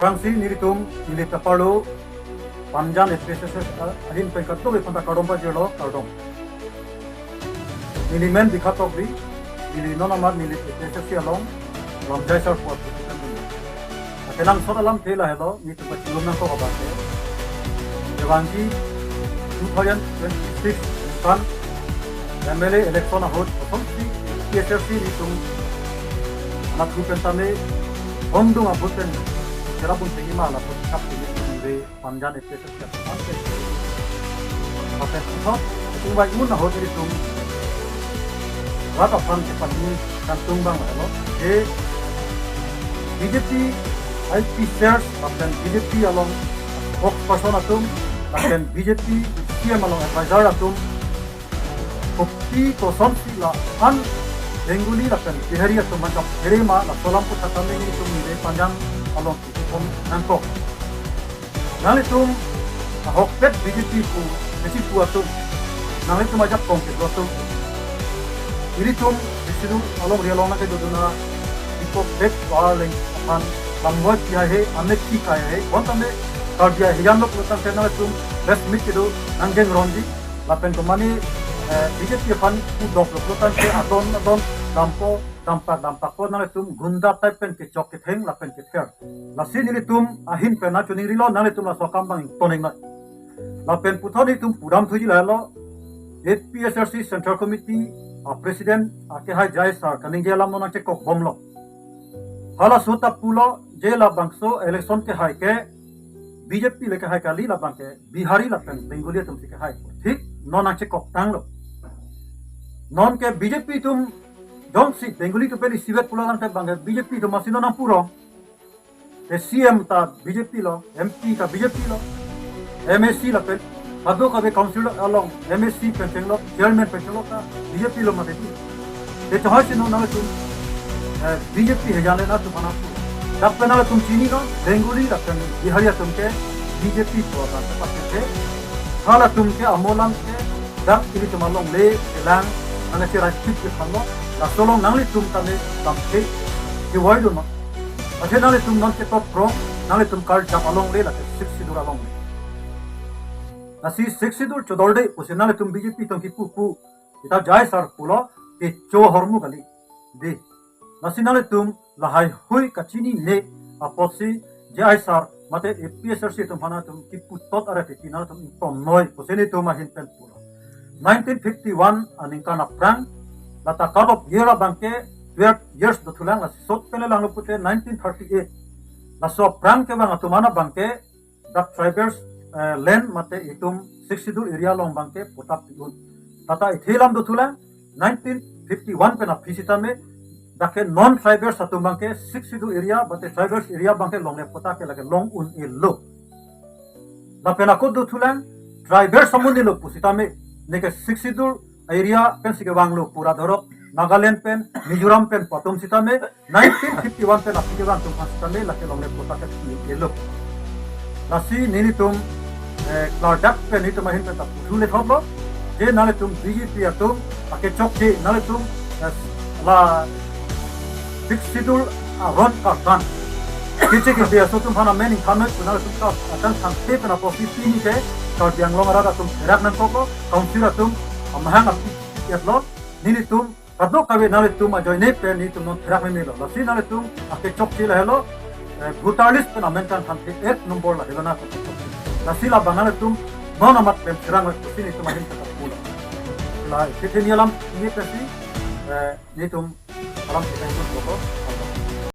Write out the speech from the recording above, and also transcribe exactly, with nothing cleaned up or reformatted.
Aphrangsi nelitum ili kaparlo Panjan A P S S ahin pen kadokave aphanta kardom pajirlo, kardom. Neli men Bikha Tokbi, neli non amat neli A P S S along Lamjai Sar puat putukan dun. Akenangsot alamthe lahelo, nelitum pachilum nangkok abang ke. Kevangji two thousand twenty-six kan M L A election ahut, kosonsi A P S S nelitum anat hu pen tame, hongdung abut pen, kera bun tinggi malah pun kap tinggi tinggi Panjan A P S S ke teman ke. Pakai susah, tung baik mun ahut nelitum. Rat aphan ke pati kan tung bang lo. Eh, B J P I P search, lapen B J P along spokesperson atum, lapen B J P C M along advisor atum, kopi kosonsi la-an Bengali lapen Bihari atum mancap herema, laso alam pu tata nelitum neli Panjan along itum nangkok. Nanglitum ahokpet B J P pu, B J P pu atum, nanglitum ajak kong ke atum. Ilitum isidu along ria along nangkedodun a, ipo bek warleng aphan lamvoi pi hai he, amek pi kai hai he, bon tame Karbi ahijan lo pulotangte nanglitum press meet kedo nanggengrongji, lapen komane, eh, B J P aphan kudok lo pulotangte adon adon dampo, dampak dampak ko nanglitum gunda type pen kechok ketheng lapen kether. Lasi nelitum ahin pen nangchoningrilo, nanglitum laso akam abang ingtoningnoi. Lapen puthot nelitum pudam thuji lahelo, A P S S C Central Committee a President akehai Jai Sar kaningje alam nangchekok bomlo. Halaso ta pulo je labangso election kehai ke B J P le kehai kali, labang ke Bihari lapen Bengali atum si kehai. Thik non nangchekok tanglo. Non ke B J P atum jongsi Bengali atum pen isivet pulotangte bang ke B J P atum masi non nangpurong. Te C M ta B J P lo, M P ta B J P lo, M A C lapen kadokave council along M A C pen chenglok, chairman pen chenglok ta B J P lo mate di. Te chahai si non nanglitum, eh, B J P hejan le nangtum aphan nangpu. Dak pen nangtum chininon, Bengali lapen Bihari atum ke B J P pu abang ke pakai ke. Halatum ke amolam ke dak ilitum alongle kelang, nangcherai pit ke thanlo, laso along nanglitum tame damthe kevoi dunnon. Athe nanglitum non ketokprong, nanglitum karjap alongle lake Sixth Schedule alongle. Lasi Sixth Schedule chodorde pusi nanglitum B J P atum kipu pu, sita Jai Sar pulo, kecho ahormu kali. Di. Lasi nanglitum lahai hui kachinine apotsi Jai Sar mate A P S S C atum aphan nangtum kipu tot arat iti nangtum ingtonnoi pusi nelitum ahin pen pulo. Nineteen fifty-one aningkan aphrang, lata cut off year abang ke twelve years dothulang, lasi sot pen langlo pute nineteen thirty-eight. Laso aphrang kevang atum an abang ke dak tribals, eh, land mate itum Sixth Schedule area along abang ke patta pi-un. Tata ithelam dothulang, nineteen fifty-one pen aphi sitame dak ke non tribals atum abang ke Sixth Schedule area mate tribals area abang ke longle patta ke lake long un-elo. Lapen ako dothulang, tribals amonit lo pusitame, neke Sixth Schedule area pensi kevanglo pura, dhorok Nagaland pen, Mizoram pen pu atum sitame, nineteen fifty-one pen aphi kevang atum aphan sitame lake longle patta ke pi-un-elo. Lasi nelitum, eh, klardak pen nelitum ahin pen ta puthu lethotlo, je nanglitum B J P atum akechokche, nanglitum, eh, la Sixth Schedule aron kartan, keche kebe aso atum aphan amen ingthan noi pu nanglitum ta akan sangse pen apotsi pini ke Karbi Anglong arat atum therak nangkoklo, council atum amahang api etlo, nelitum kadokave nanglitum ajoine pen nelitum non therak memelo. Lasi nanglitum akechokche lahelo, eh, voter list pen amen kangthanthe ek nombor lahelo na. Lasi labang nanglitum non amat pen therang pusi nelitum ahin pen ta pulo. La ketheni alam ini pensi, eh, nelitum alam kita itu pokok.